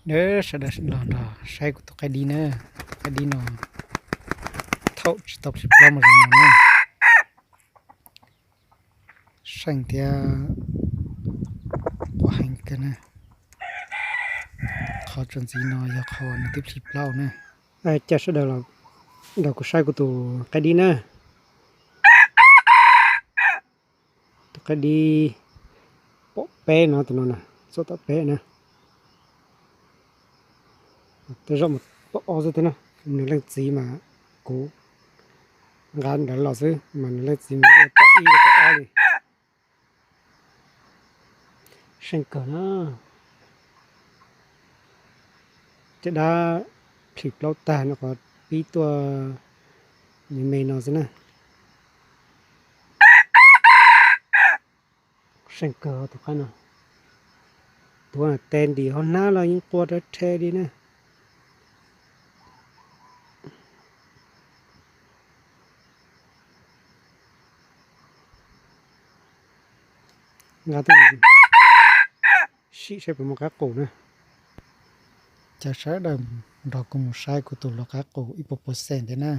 Sawv daws los nrog saib kuv tus qaib dib na, tus qaib dib no thaum tsis tau plhis plaub mas zoo no na. Seej thiab quaj heev kawg na. Qhov txuas ntxiv no yog qhov nws twb plhis plaub na. Caw sawv daws los nrog kuv saib kuv tus qaib dib na. Tus qaib dib pom peb no, tus no na, txog tom peb na. Tej zaum mus pom ob xwb thiab na, nws leej txiv mas kuv nqa ntawd los xwb mas nws leej txiv mus pom ib los pom ob li. Seej kawg na. Caj dab plhis plaub tag no qhov pib tuaj me me no xwb na. Seej kawg tus qaib no. Tuav tes ntim hauv hnab los yeej quaj rhe rhe li na. Nqa tuaj sim saib puas muaj qaib qus na. Caw sawv daws nrog kuv mus saib kuv tus lau qaib qus ib puas puas xees thiab na.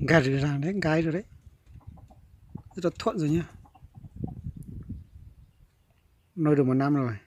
Nkag zas, nkag rau, rau thuam ntxwg nyab. Nuôi được một năm rồi.